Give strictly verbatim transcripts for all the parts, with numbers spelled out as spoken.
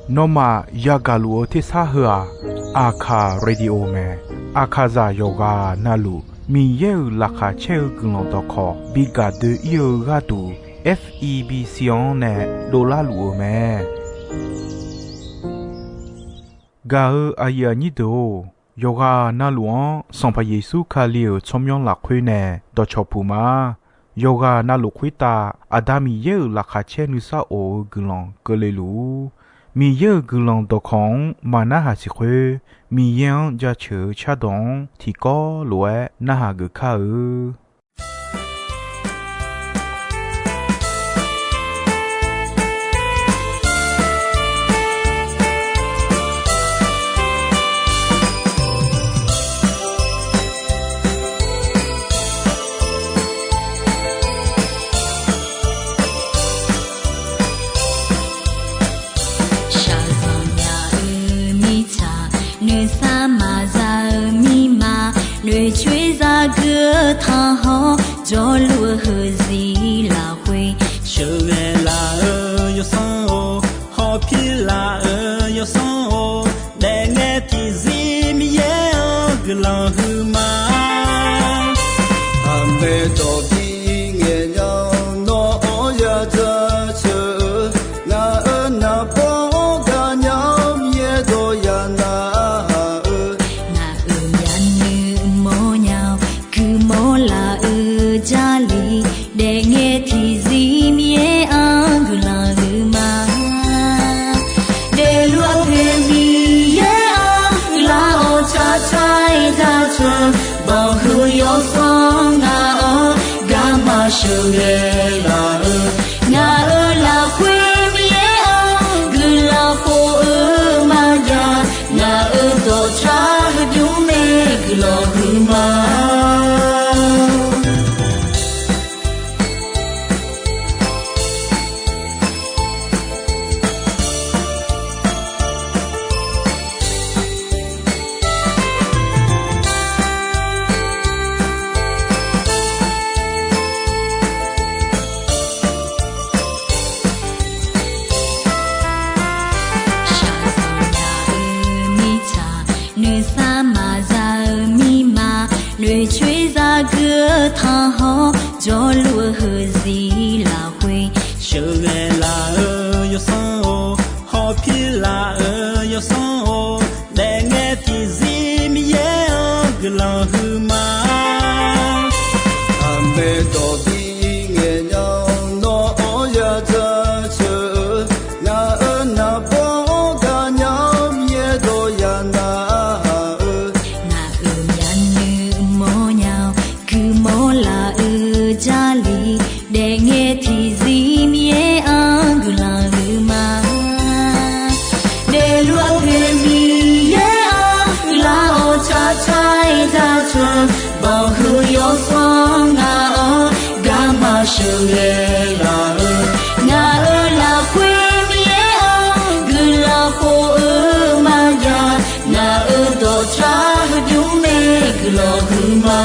Nawmaf yagaq luf-eu tersar heu-aq, Aqkaq Radio mae. Aqkaqzaq yawqghaq navluf Miqyaer-euq laqkhaq caer-eu guiqlanq dawqkawq bi gaq doe-ir-eu gharduq, F E B C-anr nae dovlar luf-eu mae. Gaq-eu aqyuif aqnyir deuq-or, yawqghaq navluf-anr Sanqpaq Yeqsur Kali-euq tsawrmyanr lafkhoer nae dawqcawq puq ma. Yawqghaq navluf khoertav Aqda Miqyaer-euq laqkhaq caer nuisar of-eu guiqlanq keuvle luf-ur. Miqyaer-euq guiqlanq dawqkawq-anr maqnarhaq siq khoer, Miqyaer-anr jaceuq-eu cardawq-anr tiqkawv lof-aer narhaq geuf kar-eu. Shaqzanq nya-eu mirtsaq, noeqsar maqza-eu mirma, noeqcoer zagui-eu tanqhawr, jawrluf-eu heuziq lafkhoer, sheuqghae laf-eu yawsanr-or, hawpir laf-eu yawsanr-or, daefngae tiqzir Miqyaer-anr guiqlanq huiqma. Aqmaeq dawq bi ngaeq nya-awr nawr-anr ya jaceuq-eu, ngaq-euq naqbawr-anr gaqnya-awr Miqyaer dawq ya narhaq-eu, ngaq-euq myavnuiv mawrnya-awr guimawr laf-eu Jarlif, daefngae tiqzir Miqyaer-anr guiqlanq huiqma. Daefluf-eu poeq Miqyaer-anr guiqlanq-awr tsaqtsaq-aer jaceuq, banqhuiq yawsanr ngaq-anr garma sheuqghae laf-eu, ngaq-euq lafkhoer Miqyaer-anr guiqlanq khof-eu maqjav, ngaq-euq dawqtsaq heudmr mae guiqlanq huiqma. Shaqzanq nya-eu mirtsaq, noeqsar maqza-eu mirma, noeqcoer zagui-eu tanqhawr, jawrluf-eu heuziq lafkhoer, sheuqghae laf-eu yawsanr-or, hawpir laf-eu yawsanr-or, daefngae tiqzir Miqyaer-anr guiqlanq huiqma. Aqmaeq dawq bi ngaeq nya-awr nawr-anr ya jaceuq-eu, ngaq-euq naqbawr-anr gaqnya-awr Miqyaer dawq ya narhaq-eu, ngaq-euq myavnuiv mawrnya-awr guimawr laf-eu Jarlif, daefngae tiqzir Miqyaer-anr guiqlanq huiqma. Daefluf-eu poeq Miqyaer-anr guiqlanq-awr tsaqtsaq-aer jaceuq, banqhuiq yawsanr ngaq-anr garma sheuqghae laf-eu, ngaq-euq lafkhoer Miqyaer-anr guiqlanq khof-eu maqjav, ngaq-euq dawqtsaq heudmr mae guiqlanq huiqma.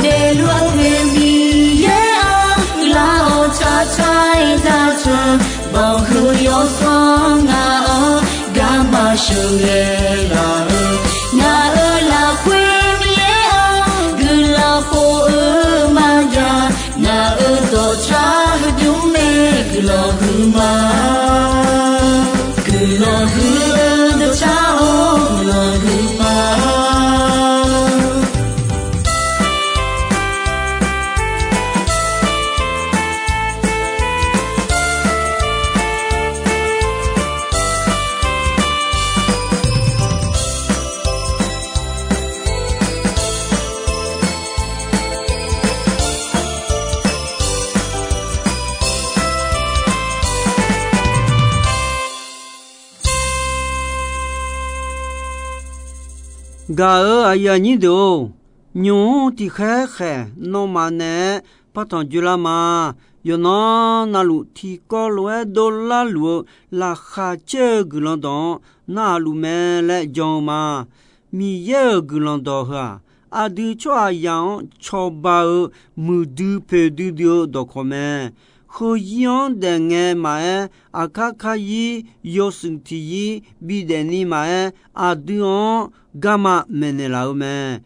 Daefluf-eu poeq Miqyaer-anr guiqlanq-awr tsaqtsaq-aer jaceuq, banqhuiq yawsanr ngaq-anr garma sheuqghae laf-eu, ngaq-euq lafkhoer Miqyaer-anr guiqlanq khof-eu maqjav, ngaq-euq dawqtsaq heudmr mae guiqlanq huiqma. Guiqlanq huiq-eu dawqtsaq-or guiqlanq huiqma. Gaq-euq aqyuif aqnyir deuq-or, nymq-mr tiqkhaer khaeq nawmaf naeq-aer partanq joelar ma. Yawqnan navluf tiqkawv lof-aer dovlar luf-eu laqkhaq caer-eu guiqlanq dawq-anr narhaq luf mae laer jan-eu ma. Miqyaer-euq guiqlanq dawq heu-aq, aqdui tsawrhaqzaq-anr cawba-eu muiqdui poeqdui dui-eu dawqkawq mae. heuzir-anr daef ngae maqaer, aqkar karyir yawshuif tiqyir bidaef ni maqaer, aqdui-anr garma maeqnaeq laf-eu mae.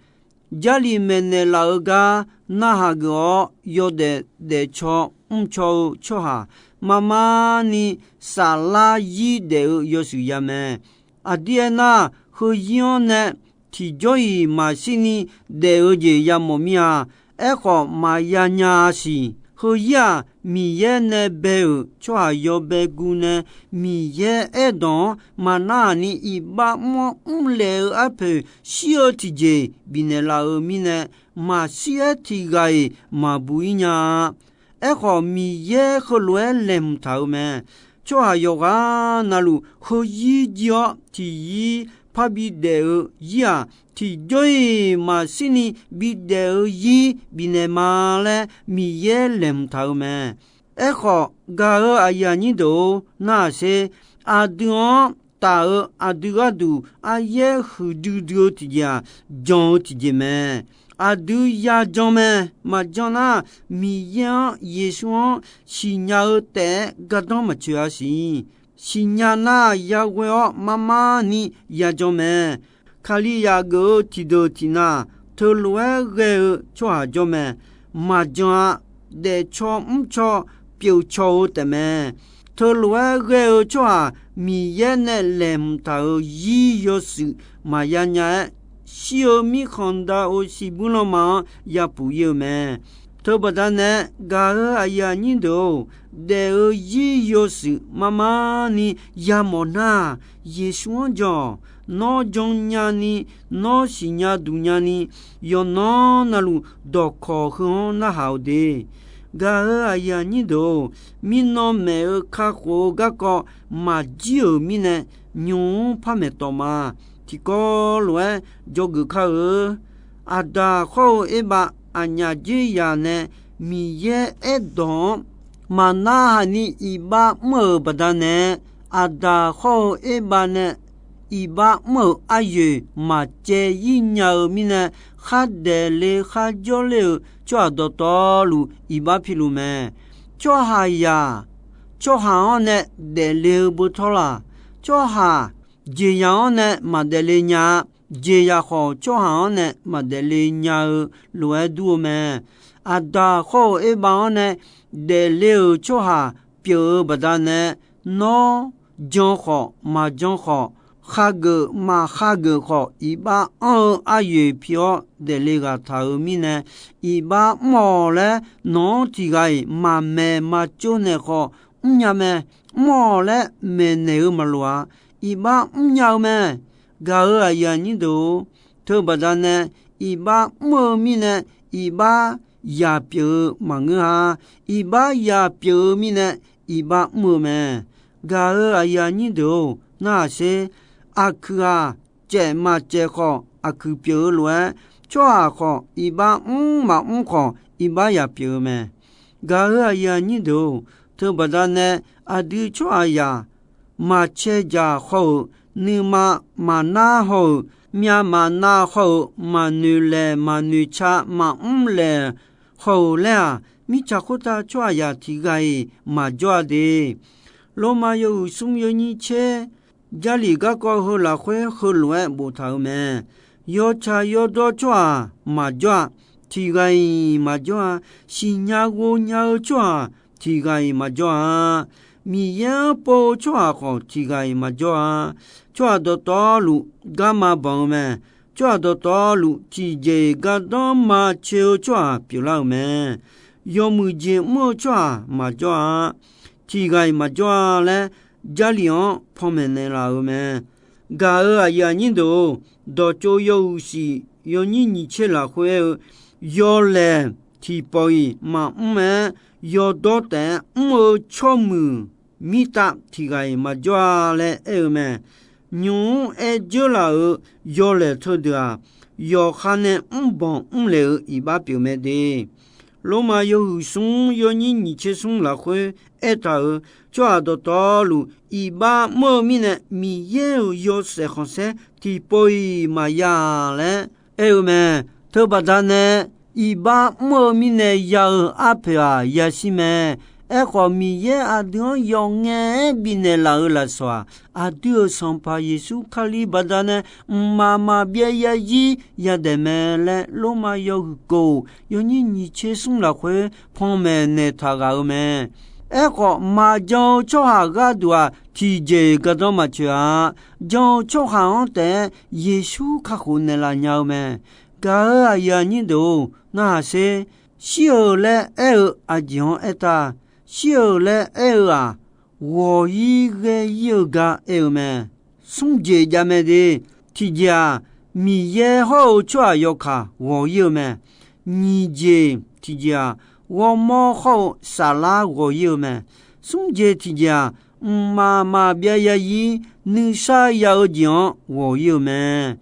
Jarlif maeqnaeq laf-eu gar narhaq geuf-awr, yawdaef daefcaw mrcaw-eu tsawrhaq marmar ni saflar yir daef-eu yawshuif ya mae. Aqdir aernar, heuzir-anr nae tiqjawr-iq maqshir ni daef-eu jeq yamawf mir-a. Aerkhawf, maqya nya-a siq. Heuzir-aq, Miqyaer nae bae-euq tsawrhaq yawbae gu nae, Miqyaer aerdawq-anr maqnarhaq ni iqbax mr-awr mrlaeq-eu arpoeq shir-eu tiqjeq bifnaeq laf-eu mirnae, maqshir-aer tiq ghaq-iq maqbuq-ir nya-a. Aerkhawf, Miqyaer heulof-aer laeqhmq taq-euq mae. Tsawrhaq yawqghaq navluf heuzir jir-awr tiqyir parbi daef-eu yir-aq, tiqjawr-iq maqshir ni bidaef-eu yir bifnaeq ma laer Miqyaer laeqhmq taq-eu mae. Aerkhawf, gaq-euq aqyuif aqnyir deuq-or, narhaq sher. Aqdui-anr taf-eu aqdui gharduq aryaer huiqdui dui-eu tiqjeq-aq, jan-eu tiqjeq mae. Aqdui yajan mae. Maqjan nar, Miqyaer-anr, Yeqsur-anr siqnya-eu taef-aer gardanr maqcoeq-a siq. Siqnya nar, yaghoe-awr marmar ni yajan mae. Kalizaq geuf-eu tiqdeuq tiqnav, teulof-aer ghae-eu tsawrhaq jawr mae. Maqjan-a. Daefcaw mrcaw pyeufcaw-eu taefmae. Teulof-aer ghae-eu tsawrhaq Miqyaer nae laeqhmq taq-euq yir yawshuif maqya nya-aer, shir-eu mirkhanq dav-eu siqbuir lanma-anr yapuq ir-eu mae. Teubaqda nae, gaq-euq aqyuif aqnyir deuq-or, daef-eu yir yawshuif marmar ni yamawf nar-aq, Yeqsur-anr jan-awq. Nawr jannya ni, nawr siqnya duq nya ni, yawqnan navluf dawqkawq heu-anr narhaq-eu de. Gaq-euq aqyuif aqnyir deuq-or, mirnan maeq-eu kakhof-eu garkawv maqjir-euq mirnae, nymq-mr par maeqtawf ma. Tiqkawv lof-aer dzawgeuf kar-eu Aqdaq khawr-eu Erbav aqnyaf dzoeryaq nae Miqyaer aerdawq-anr maqnarhaq ni iqbax mr-euq baqdanae, Aqdaq khawr-eu Erbav nae iqbax mr-euq aryoeq maqcaev ir nya-eu mirnae, khardaef le kharjawr ler-eu tsawrhaq dawqtawvluf iqbax piluf mae. Tsawrhaqzaq tsawrhaq-anr nae daefle-eu beutawr laq. Tsawrhaq jeqzaq-anr nae maqdaefle nya-a. Jeqzaq khawf tsawrhaq-anr nae maqdaefle nya-eu lof-aer dur-eu mae. Aqdaq khawr-eu Erbav-anr nae daefle-euq tsawrhaq pyeuf-eu baqdanae, nawr jan khawf maqjan khawf, khageuf maqkhageuf khawf, iqbax anr-eu aryoeq pi-awr daefle ghaq taq-euq mirnae, iqbax mr-awq laer nawq-anr tiq ghaq-iq maqmaeq maqtsov naeq khawf mrnya mae. Mr-awq laer maeqnaeq-eu maqloq-a. Iqbax mrnya-eu mae. Gaq-euq aqyuif aqnyir deuq-or, teubaqda nae iqbax mr-eu mirnae iqbax yaq pyeuf-eu maqngeur-a. Iqbax yaq pyeuf-eu mirnae iqbax mr-eu mae. Gaq-euq aqyuif aqnyir deuq-or, narhaq sher. Aqkuiq-aq, caef maqcaef khawf aqkuiq pyeuf-eu lof-aer, tsawrhaq khawf iqbax mr maqmr khawf iqbax yaq pyeuf-eu mae. Gaq-euq aqyuif aqnyir deuq-or, teubaqda nae aqdui tsawrhaqzaq maqcae dzaq haw-euq, nuima maqnar haw-euq, myav maqnav haw-euq, maqnoeqlaeq maqnoeqca maqmr laeq haw-euq laer-aq, mirtsaq khoertav tsawrhaqzaq tiq ghaq-iq maqjawr-a de. Lormav yawhuiq smr yawnyir tser, Jarlif garkawv heu lafkhoer heulof-aer boftaq-euq mae. Yawtsaq yawdawr tsawrhaq maqjawr-a. Tiq ghaq-iq maqjawr-a. Siqnya ghovnya-eu tsawrhaq tiq ghaq-iq maqjawr-a. Miqyaer-anr pov-eu tsawrhaq khawf tiq ghaq-iq maqjawr-a. Tsawrhaq dawqtawvluf garma banq-eu mae. Tsawrhaq dawqtawvluf tiqjeq-iq gardanr ma coe-eu tsawrhaq pyeuflar-euq mae. Yawmuiq jeq mr-eu tsawrhaq maqjawr-a. Tiq ghaq-iq maqjawr-a laer, Jarlif-anr panmaeq naeqlaf-euq mae. Gaq-euq aqyuif aqnyir deuq-or, dawqtsov yawhuiq shif yawnyir nyiq tser lafkhoer aer-eu, yawlaeq tiqpawf-iq maqmr-aer, yawdawr taef-aer mr-eu tsawrmuiq mirtav tiq ghaq-iq maqjawr-a laer aer-eu mae. Nymq-mr aer dzeur laf-euq yawlaeq teudeuq-aq, yawqha nae mrbanq mrlaeq-eu iqbax pyeuf mae de. Lormav yawhuiq smr yawnyir nyiq tser smr lafkhoer aertaq-euq, tsawrhaq dawqtawvluf iqbax mr-eu mirnae Miqyaer-euq yawshaef khanqsaer tiqpov-iq maqya laer aer-eu mae. Teubaqda nae iqbax mr-eu mirnae ya-eu arpoeq-aq yashir mae. Aerkhawf, Miqyaer aqdui-anr yawf ngae-aer bifnaeq laf-euq lafsawq-aq, aqdui-euq Sanqpaq Yeqsur Kali baqdanae mqmaq maqbyav yarzir yadaef mae laer, Lormav yawhuiq kof yawnyir nyiq tser smr lafkhoer panmaeq naeqtaq ghaq-eu mae. Aerkhawf, maqjan-eu tsawrhaq gharduq-aq, tiqjeq-iq gardanr maqtsoeq-a. Jan-eu tsawrhaq-anr taef-aer Yeqsur kakhof naeqlaf nya-eu mae. Gaq-euq aqyuif aqnyir deuq-or, narhaq sher. Shir-euq laer aer-eu aqjeq-anr aertaq, shir-euq laer aer-eu-aq, ghawq-ir ghae-ir-eu gar aer-eu mae. Smr jeq jav mae de. Tiqjeq-aq, Miqyaer hawr-eu tsawrhaq yawkaq ghawq-ir-eu mae. Nyiq jeq tiqjeq-aq, ghawrmawr hawr-eu saflar ghawq-ir-eu mae. Smr jeq tiqjeq-aq, mqmaq maqbyav yarzir nuisar ya-eu jeq-anr ghawq-ir-eu mae.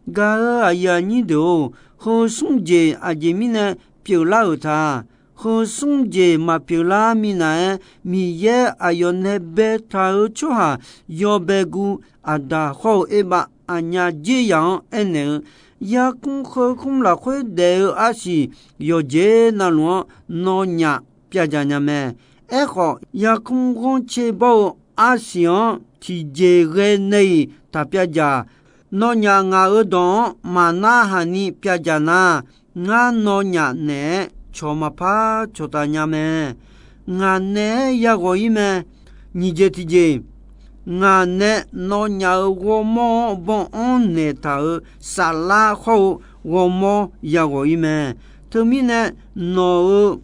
Gaq-euq aqyuif aqnyir deuq-or, heu smr jeq aqjeq mirnae pyeuflar-euq ta. Heu smr jeq maqpyeuflar minav-aer, Miqyaer aqyawf nae baetaq-eu tsawrhaq yawbae guv Aqdaq hawr-eu Erbav aqnyaf dzer yaq-anr aernaeq-eu, yarkmr heu kmr lafkhoer daef-eu arsiq yawqjeq navluf-anr nawnyaf pyavdzaq nya mae. Aerkhawf, yarkmr ghanrcae bawr-eu arsiq-anr tiqjeq ghae nae-iq taq pyavdzaq. Nawnyaf ngaq-euq dawq-anr maqnar haq ni pyavdzaq nar, ngar nawnyaf naeq-aer cawq maqpar cawqtaf nya mae. Ngaq naeq-aer yaghawq-ir mae. Nyiq jeq tiqjeq, ngaq nae nawnyaf-euq ghawrmawr-anr banr-anr naeqtaq-euq saflar hawr-eu ghawrmawr yaghawq-ir mae. Teumirnae, nawq-euq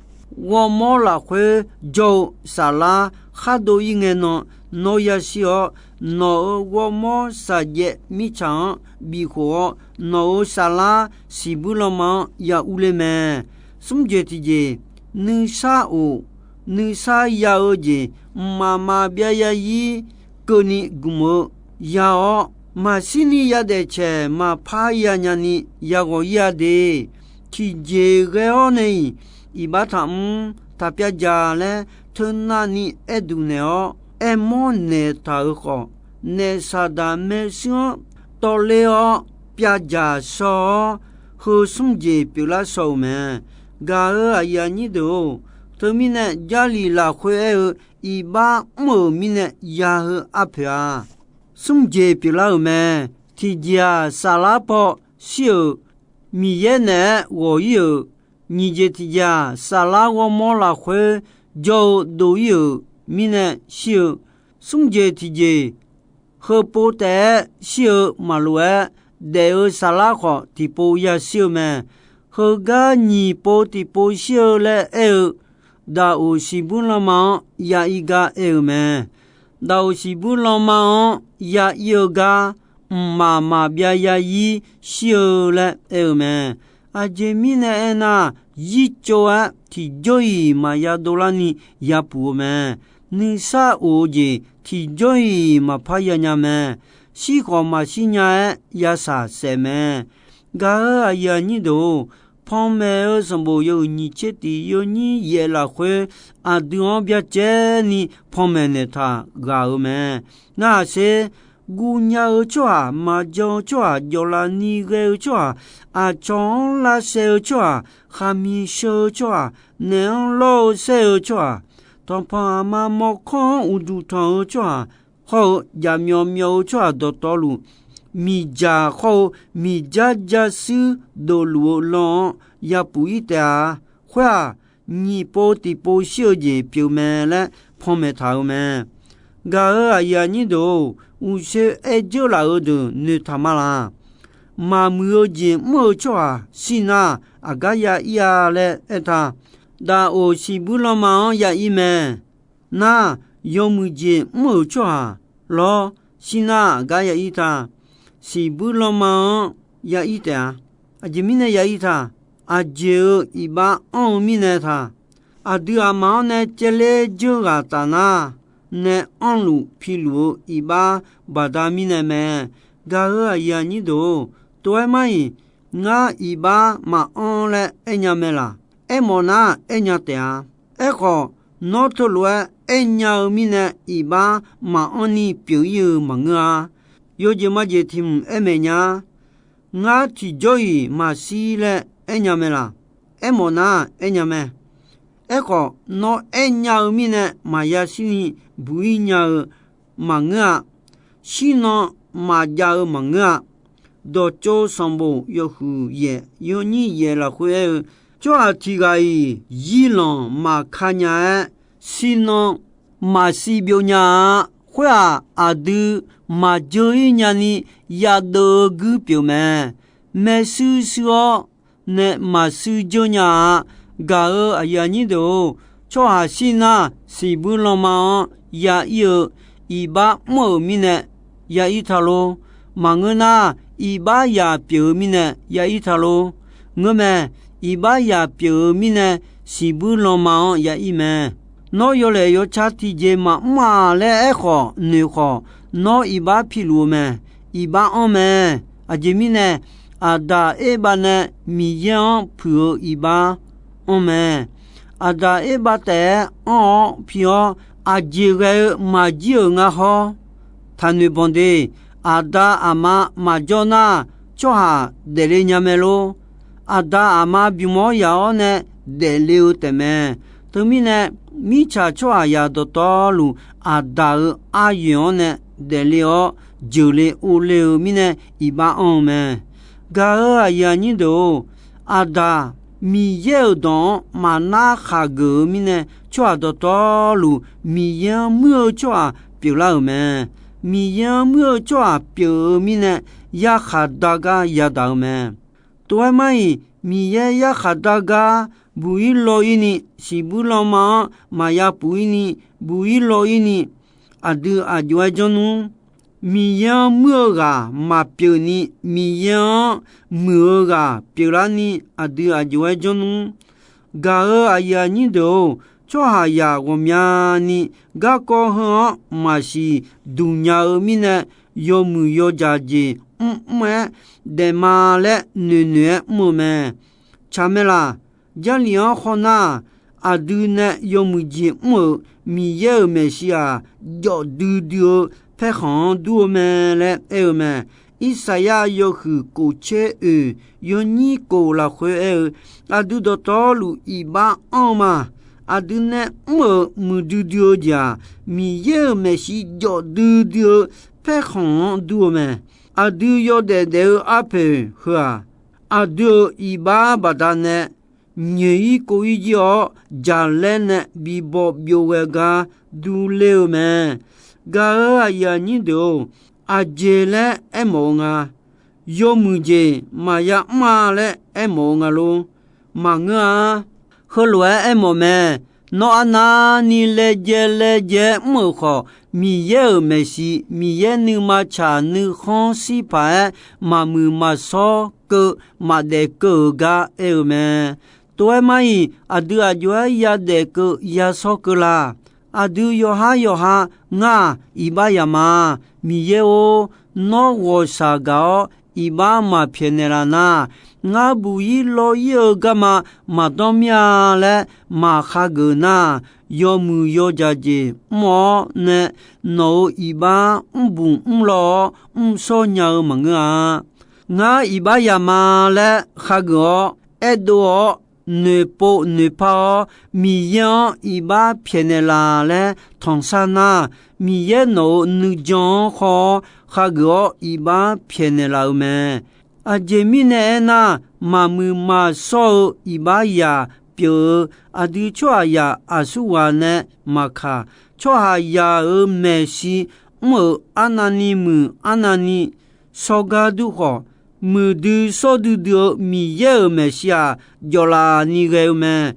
ghawrmawr lafkhoer jawr-eu saflar khar dov-ir ngae nan, nawr yashir-awr, nawq-euq ghawrmawr saqjaev mirtsaq-anr bifkhof-awr, nawq-euq saflar siqbuir lanma-anr ya urler mae. Smr jeq tiqjeq, nuisar of, nuisar ya-eu jeq mqmaq maqbyav yarzir keuvni gmq-eu ya-awr, maqshir ni yadaef caeq maqpar yanya ni yaghawq-ir-a de. Tiqjeq ghae-awr nae-iq, iqbax taqmr, taq pyavdzaq laer teunav ni aer duq naeq-awr, aermawr naeqtaq-euq khawf, naef Saqdaq maershuir-anr tawvler-awr pyavdzaq shaw-awr, heu smr jeq pyeuflar shaw-euq mae. Gaq-euq aqyuif aqnyir deuq-or, teumirnae Jarlif lafkhoer aer-eu, iqbax mr-euq mirnae ya-eu arpoeq-a. Smr jeq pyeuflar-euq mae. Tiqjeq-aq, saflar paw shir-euq Miqyaer naeq-aer ghawq-ir-euq. Nyiq jeq tiqjeq-aq, saflar ghawrmawr lafkhoer jawr-eu dov-ir-euq mirnae shir-eu. Smr jeq tiqjeq, heupov taef-aer shir-eu maqlof-aer, daef-eu saflar khawf tiqpov yashir-eu mae. Heugar nyiq pov tiqpov shir-eu laer aer-eu, daqoq siqbuir lanma-anr ya-ir gar aer-eu mae. Daqoq siqbuir lanma-anr ya-ir-eu gar, mqmaq maqbyav yarzir shir-eu laer aer-eu mae. Aqjeq mirnae aernar, zircov-aer tiqjawr-iq maqya dovlar ni yapuq-eu mae. Nuisar of-eu jeq tiqjawr-iq maqpar yanya mae. Shir khawf maqshir nya-aer yashaq saef mae. Gaq-euq aqyuif aqnyir deuq-or, panmaeq-eu sanqbof yawhuiq nyiq tser tiq yawnyir yaef lafkhoer, aqdui-anr byacaevni panmaeq naeqtaq ghaq-euq mae. Narhaq sher. Guvnya-eu tsawrhaq, maqjan-eu tsawrhaq, jawqlaf ni ghae-eu tsawrhaq, aqcawq-anr lavsaev-eu tsawrhaq, khaqmiq sheu-eu tsawrhaq, naeq-anr lawr-eu saer-eu tsawrhaq, tanqpanq aqma mawrkawr-anr uqduq tanq-eu tsawrhaq, hawr-eu jaqmyawf myawf-eu tsawrhaq dawqtawvluf, miqdzaq hawr-eu miqdzar dzarshuir dofluf-eu lan-anr yapuq-ir taef-a. Khoer-aq, nyiq pov tiqpov shir-eu jeq pyeuf mae laer panmaeq taq-euq mae. Gaq-euq aqyuif aqnyir deuq-or, uqshoe aer dzeur laf-eu deuq noeqtaq ma laq. Maqmuiq-eu jeq mr-eu tsawrhaq shir nar, aqgar ya-ir-a laer aertaq. Daqoq siqbuir lanma-anr ya-ir mae. Nar, yawmuiq jeq mr-euq tsawrhaq lawr, shir nar aqgar ya-ir ta. Siqbuir lanma-anr ya-ir taef-a. Aqjeq mirnae ya-ir ta. Aqjeq-euq iqbax anr-eu mirnae ta. Aqdui aqma-anr nae caevler dzeur ghaq taf nar, nae anrluf piluf-eu iqbax baqda mirnae mae. Gaq-euq aqyuif aqnyir deuq-or, tov-aer mar-iq, ngar iqbax maqanr laer aernya mae laq? Aermawf nar aernya taef-a. Aerkhawf, nawr teulof-aer aernya-eu mirnae iqbax maqanr ni pyeuf-ir-eu maqngeur-a. Yawjeq majeq tiq hmq aer maeq nya. Ngar tiqjawr-iq maqshir laer aernya mae laq? Aermawf nar aernya mae. Aerkhawf, nawr aernya-eu mirnae maqya shirni buq-ir nya-eu maqngeur-a. Shirnan maqjav-eu maqngeur-a. Dawqtsov sanqbof yawhuiq yaef yawnyir yaef lafkhoer aer-eu, tsawrhaq tiq ghaq-iq zirlanq maqka nya-aer, shirnan maqsiv byov nya-a. Khoer-aq, aqdui maqjeur-ir nyani yadeuv-eu guir pyeuf mae. Maershuir shuir-awr nae maqshuir dzeur nya-a. Gaq-euq aqyuif aqnyir deuq-or, tsawrhaq shir nar, siqbuir lanma-anr ya ir-eu iqbax mr-euq mirnae ya ir ta lor. Maqngeur nar, iqbax yaq pyeuf-eu mirnae ya ir ta lor. Ngeurmae, iqbax yaq pyeuf-eu mirnae siqbuir lanma-anr ya ir mae. Nawr yawlaeq yawca tiqjeq maqmr-a laer aerkhawf noeq khawf, nawr iqbax piluf-eu mae. Iqbax anr mae. Aqjeq mirnae, Aqdaq Erbav nae Miqyaer-anr puiq-eu iqbax anr mae. Aqdaq Erbav taef-aer anr-awr pi-awr, aqjeq ghae-eu maqjir-euq ngar hawr, taqnoeq banq de. Aqda aqma maqjawr nar, tsawrhaq daefle nya mae lor. Aqda aqma bymq-awr yaq-awr nae daefle-eu taefmae. Teumirnae, mirtsaq tsawrhaqzaq dawqtawvluf, Aqdaq-euq aryoeq-anr nae daefle-awr, jeuqle orle-eu mirnae iqbax anr-eu mae. Gaq-euq aqyuif aqnyir deuq-or, Aqdaq Miqyaer-euq dawq-anr maqnar khaqgeuf-eu mirnae, tsawrhaq dawqtawvluf Miqyaer-anr muir-eu tsawrhaq pyeuflar-euq mae. Miqyaer-anr muir-eu tsawrhaq pyeuf-eu mirnae, yarkhaq dar gar yadaq-eu mae. Tov-aer mar-iq, Miqyaer yarkhaq dar gar buq-ir law-ir ni, siqbuir lanma-anr maqya puq-ir ni, buq-ir law-ir ni, aqdui aq jov-aer janr nmr. Miqyaer-anr muir-eu ghaq maqpyeuf ni, Miqyaer-anr muiq-eu ghaq pyeuflar ni, aqdui aq jov-aer janr nmr. Gaq-euq aqyuif aqnyir deuq-or, tsawrhaqzaq ghawqmyani garkawv heu-anr maqsiq duq nya-eu mirnae, yawmuiq yawdzaq jeq mrmr-aer daefma laer noeqnoeq-aer mr-eu mae. Tsaq mae laq. Jarlif-anr khawf nar, aqdui nae yawmuiq jeq mr-euq Miqyaer-euq maeqshi-aq, jawf duidui-eu paerkhanq-anr dur-eu mae laer aer-eu mae. Irsaqyar yawhuiq kof tser oeq yawnyir kof lafkhoer aer-eu, aqdui dawqtawvluf iqbax anr-eu ma. Aqdui nae mr-euq muiqdui dui-eu jeq-aq, Miqyaer-euq maeqshi jawf duidui-eu paerkhanq-anr dur-eu mae. Aqdui yawdaef daef-eu arpoeq heu-aq, aqdui-euq iqbax baqdanae nyoeq-ir kov-ir jir-awr, jaqlaer nae bibaw byov ghae gar durler-eu mae. Gaq-euq aqyuif aqnyir deuq-or, aqjeq laer aermawf-eu nga. Yawmuiq jeq maqya mr-a laer aermawf-eu nga lor. Maqngeur-a. Heulof-aer aermawf mae. Nawr arnavni laejae laejae-aer mr-euq khawf, Miqyaer-euq maeqshi, Miqyaer nuima tsaq nuikhanr shir paq-aer maqmuiq maqshawr keuv maqdaef keuv-euq gar aer-eu mae. Tov-aer mar-iq, aqdui aq jov-aer yadaef keuv yashawr keuv la. Aqdui yawqhar yawqha, ngar-aq iqbax yama. Miqyaer-or, nawr ghawqshaq gaq-awr iqbax maqpyaeqnaeq laf nar, ngar buq-ir law-ir-eu garma maqdawr mir-a laer maqkhageuf nar, yawmuiq yawdzaq jeq mr-awr nae nawq-euq iqbax mrbuq mrlaw-awr mrshawr nya-eu maqngeur-a. Ngar iqbax yama laer khageuf-awr aerdov-awr, noeqpov noeqpar-awr, Miqyaer-anr iqbax pyaeqnaeq laf laer tanqsar nar, Miqyaer nawq-euq nuijan-anr haw-awr khageuf-awr iqbax pyaeqnaeq laf-eu mae. Aqjeq mirnae aernar, maqmuiq maqshawr-eu iqbax yaq pyeuf-eu aqdui tsawrhaqzaq aqsurghaq nae maqkaq, tsawrhaqzaq-euq maeqshi mr-euq arnavni muiq arnavni shawrgar dur khawf, muiqdui shawr duidui-eu Miqyaer-euq maeqshi-aq, jawflaf ni ghae-eu mae.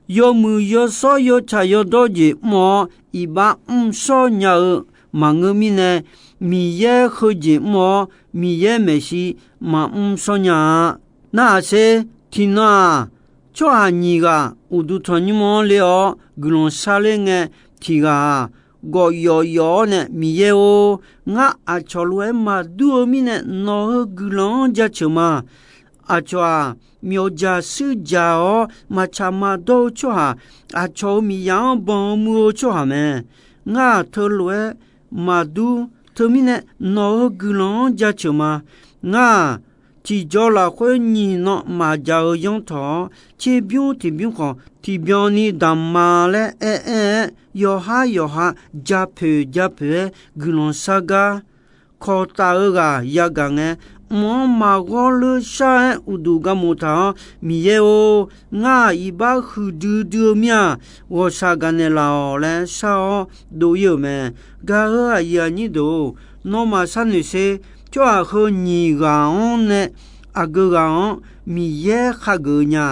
Yawmuiq yawshawr yawtsaq yawdawr jeq mr-awr iqbax mrshawr nya-eu maqngeur mirnae, Miqyaer heujeq mr-awr Miqyaer maeqshi maqmr shawr nya-a. Narhaq sher, tiqnan-aq, tsawrhaq nyiq ghaq uqduq tanqnymr-anr ler-awr guiqlanq sharler ngae, tiq ghaq-aq, gawf yawf yawf-awr nae, Miqyaer-or, ngar aqcawq lof-aer maqdur-eu mirnae nawq-euq guiqlanq-anr jaceuq ma. Aqcawq-aq, myawfjaq shuir jaq-awr maqtsaq maqdawr-eu tsawrhaq, aqcawq-euq miqyaq-anr banq-eu muiq-eu tsawrhaq mae. Ngar-aq, teulof-aer maqdur. Teumirnae nawq-euq guiqlanq-anr jaceuq ma. Ngar-aq, tiqjaw lafkhoer nyiq nan maqjaq-eu yanr tawq-awr, tserbymr tiqbymr khawf tiqbyan ni damq ma laer aer-aer-aer, yawqhar yawqha ja poeq ja poeq-aer guiqlanq shar gar kawq taf-eu ghaq yagaq ngae, mq-anr maqghawr leur shar-aer uqduq garmof taq-awr, Miqyaer-or, ngar-aq iqbax huiqdui dui-eu mir-a. Ghawqshaq gaqnaeq laf-awq laer shar-awr dov-ir-euq mae. Gaq-euq aqyuif aqnyir deuq-or, nawmaf sharnoeq sher. Tsawrhaq heu nyiq ghaq-anr nae aqgeu ghaq-anr Miqyaer khageuf-eu nya.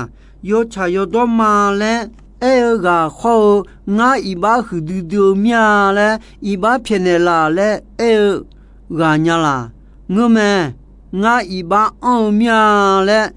Yawtsaq yawdawr ma laer aer-eu ghaq khawr-eu, ngar iqbax huiqdui dui-eu mir-a laer iqbax pyaeqnaeq laf laer aer-eu ghaq nya laq? Ngeurmae. Ngar iqbax anr-eu mir-a laer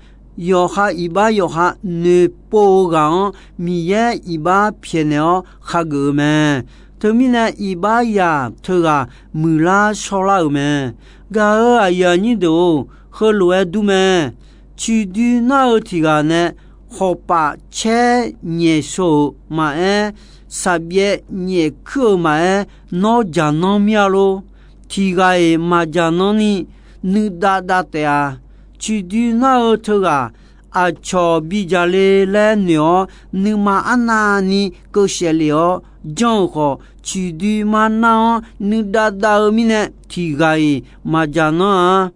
yawqha iqbax yawqha noeqpov-eu ghaq-anr Miqyaer iqbax pyaeqnaeq-awr khageuf-eu mae. Teumirnae iqbax yaq teughaq muiqlar shawrlar-euq mae. Gaq-euq aqyuif aqnyir deuq-or, heulof-aer dur mae. Ciqdui nar-eu tiq ghaq nae khawqpaf caer nyaef sheu-euq maqaer, saqbyaev nyaef kuir-eu maqaer, nawr jaqnanr mir-a lor. Tiq ghaq-iq maqjaqnanr ni nuidav dav taef-a. Ciqdui nar-eu teughaq aqcawq bidzaq le laer noeq-awr, nuima arnavni keuv saef lef-awr janr-euq khawf, ciqdui ma nar-anr nuidav dav-eu mirnae tiq ghaq-iq maqjaqnanr-a.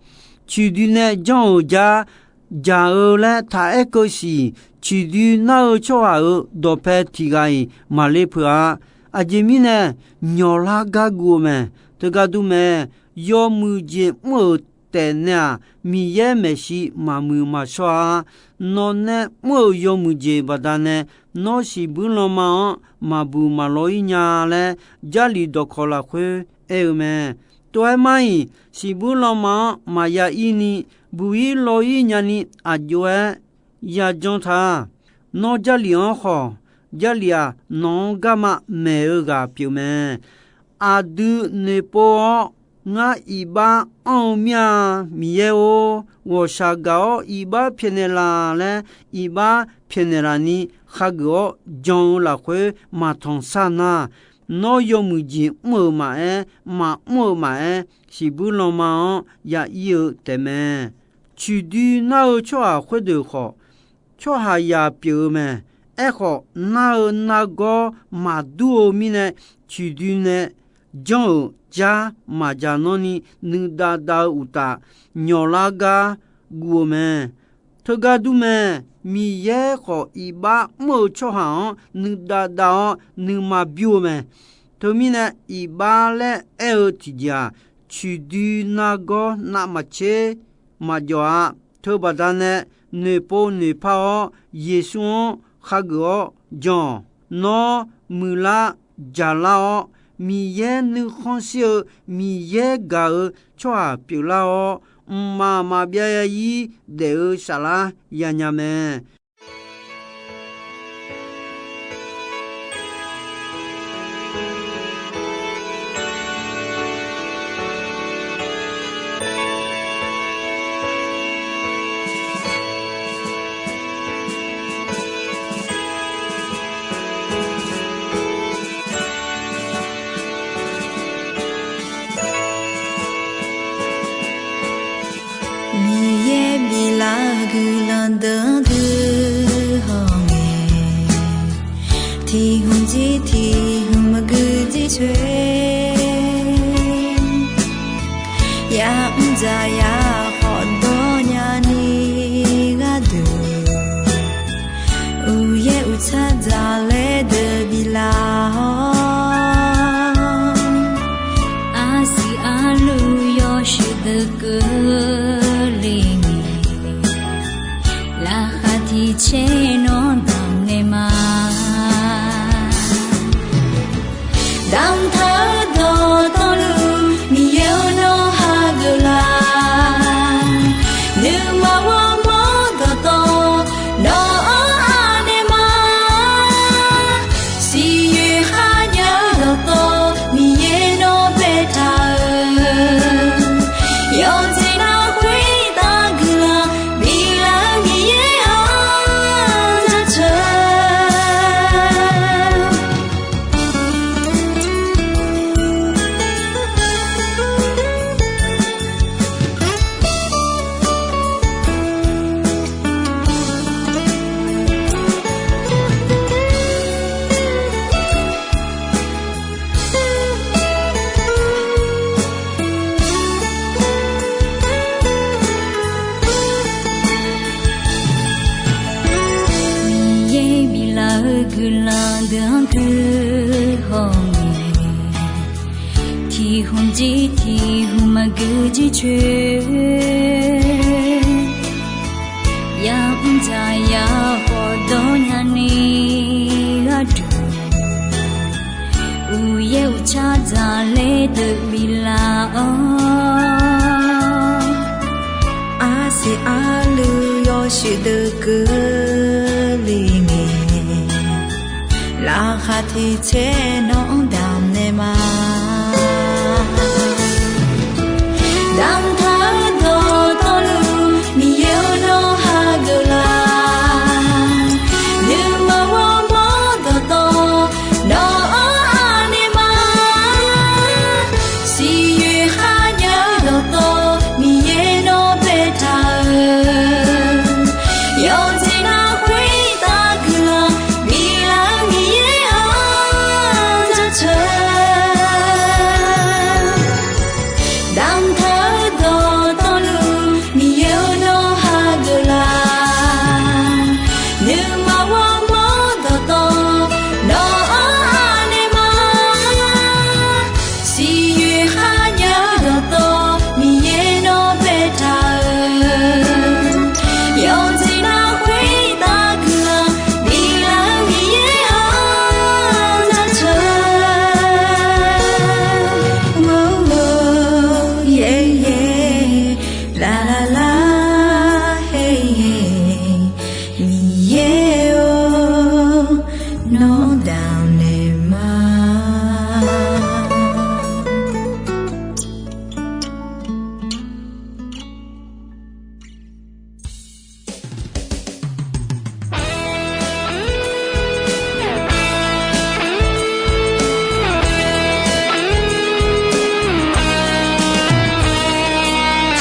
Ciqdui nae janr-euq jar jaq-eu laer taq aer keuv siq. Ciqdui nar-eu tsawrhaq-euq dawqpae tiq ghaq-iq maqle peuq-a. Aqjeq mirnae nyawqlar gar guv-eu mae. Teugar dur mae. Yawmuiq jeq mr-euq taef nae-aq, Miqyaer maeqshi maqmuiq maqshawr-a. Nawq nae mr-euq yawmuiq jeq baqdanae nawr siqbuir lanma-anr maqbuq maqlaw-ir nya laer, Jarlif dawqkawq lafkhoer aer-eu mae. Tov-aer mar-iq, siqbuir lanma-anr maqya ir ni buq-ir law-ir nyani aq jov-aer yajan ta. Nawr Jarlif-anr khawf, Jarlif-aq nawq-anr garma maeq-eu ghaq pyeuf mae. Aqdui noeqpov-awr, ngar iqbax anr-eu mir-a. Miqyaer-or, ghawqshaq gaq-awr iqbax pyaeqnaeq laf laer iqbax pyaeqnaeq laf ni khageuf-awr jan-eu lafkhoer maqtanq sar nar, nawr yawmuiq jeq mr-euq maqaer, maqmr-eu maqaer, siqbuir lanma-anr ya ir-eu taefmae. Ciqdui nar-eu tsawrhaq khoerdeuq khawf, tsawrhaqzaq pyeuf-eu mae. Aerkhawf, nar-eu nargawr maqdur-eu mirnae, ciqdui nae janr-euq jar maqjaqnanr ni nuidav dav-eu uqtaf, nyawqlar gar guv-eu mae. Teugar dur mae. Miqyaer khawf, iqbax mr-eu tsawrhaq-anr nuidav dav-awr nuima bymr-eu mae. Teumirnae, iqbax laer aer-eu tiqjeq-aq, ciqdui nargawr navmaqtser maqjawf-a. Teubaqda nae noeqpov noeqpar-awr, Yeqsur-anr khageuf-awr jan-awq. Nawr muiqlar jaqlar-awr, Miqyaer nuikhanr shir-eu Miqyaer gaq-eu tsawrhaq pyeuflar-awr, mqmaq maqbyav ya ir daef-eu saflar yanya mae. Miqyaer biflar-eu guiqlanq deuq-anr dui hawngae, tiq hmq jir tiq hmq maqgui jir coer, ya'mr dzaq ya khawfdawr nyani gharduq, uqyaer uqtsar dzaq laer deuq biflar-awr, arsiq arluv yawshuif deuq keuvle ngae, laqkhaq tiq caer nawr damq naeq ma. Damqtaq-eu dawqtawvluf Miqyaer-or nawr hageuf laf, nuima ghawrmawr dawqtawv nawq-anr anaeq ma. Siqyoeq kharjav-eu dawqtawv Miqyaer nawr baetaq-euq, yawqjeq nar khoertav guiqlanq biflaf-eu Miqyaer-anr jaceuq Jir tiq hmq maqgui jir coer, ya'mr dzaq ya khawf dawr nyani gharduq, uqyaer uqcar dzaqler deuq biflaf-awr, arsiq arluiv yawshuif deuq keuvle ngae, laqkhaq tiq tser nawq-anr damq naeq ma. Damqtaq-eu dawqtawvluf Miqyaer-or, nawr hageuf laf. Nuima ghawrmawr dawqtawv nawq-anr anaeq ma. Siqyoeq kharnya-eu dawqtawv Miqyaer nawr baetaq-euq, yawqjeq nar khoertav guiqlanq biflaf-eu Miqyaer-anr jaceuq. Damqtaq-eu dawqtawvluf Miqyaer-or, nawr hageuf laf. Nuima ghawrmawr dawqtawv nawq-anr anaeq ma. Siqyoeq kharnya-eu dawqtawv Miqyaer nawr baetaq-euq, yawqjeq nar khoertav guiqlanq biflaf-eu Miqyaer-anr jaceuq. Laflaf, Miqyaer-or, nawr damq naeq ma.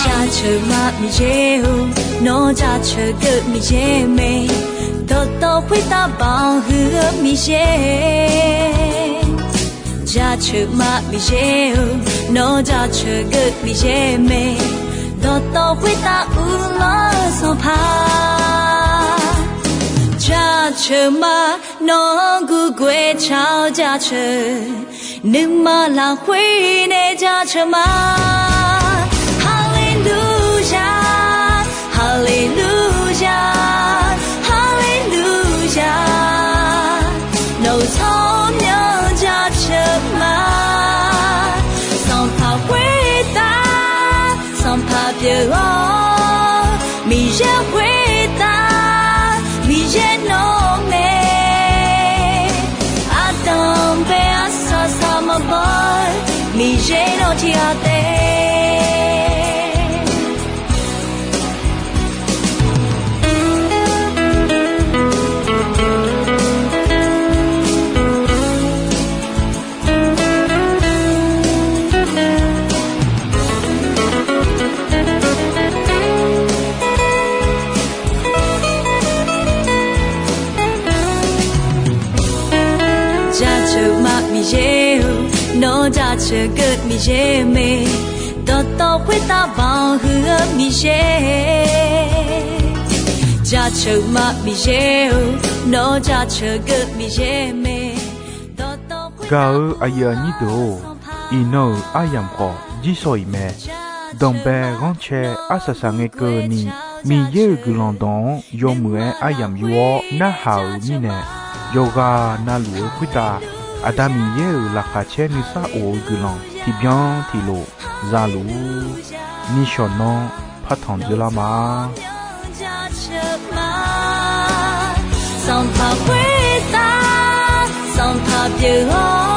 Jaceuq ma Miqyaer-or, nawr jaceuq geuv Miqyaer mae. Dawqtawv khoertav baoq huiq-eu Miqyaer. Jaceuq ma Miqyaer-or, nawr jaceuq geuv Miqyaer mae. Dawqtawv khoertav uvlanr-eu Sanqpaq, jaceuq ma. Nawq-anr gurgoer tsaq-awr jaceuq, nuima lafkhoer nae jaceuq ma. Haleluya, haleluya, haleluya. Nawq-euq tsawrmyanr jaceuq ma. Sanqpaq khoertav, Sanqpaq pyeuf-awr, Miqyaer khoertav, Miqyaer nawr mae. Ardanqbae arsaq saq maqbaw-eu, Miqyaer nawr tiqghaq taef. Jaceuq ma Miqyaer-or, nawr jaceuq geuv Miqyaer mae. Dawqtawv khoertav baoq huiq-eu Miqyaer. Jaceuq ma Miqyaer-or, nawr jaceuq geuv Miqyaer mae. Gaq-eu aqyuif aqnyir deuq-or, iqnan-euq aryamq khawf jirsawq iq mae. Danqbae ghanrcae arsaq saq ngae keuvni, Miqyaer-euq guiqlanq dawq-anr yawmuiq-aer aryamq yur-awr narhaq-euq mirnae, yawqghaq navluf-eu khoertav Aqda Miqyaer-euq laqkhaq caer nuisar of-eu guiqlanq tiqbyan tiqlof za luf-ur. Nishawq nanr partanq dzeurlar ma. Sanqpaq khoertav, Sanqpaq pyeuf-awr,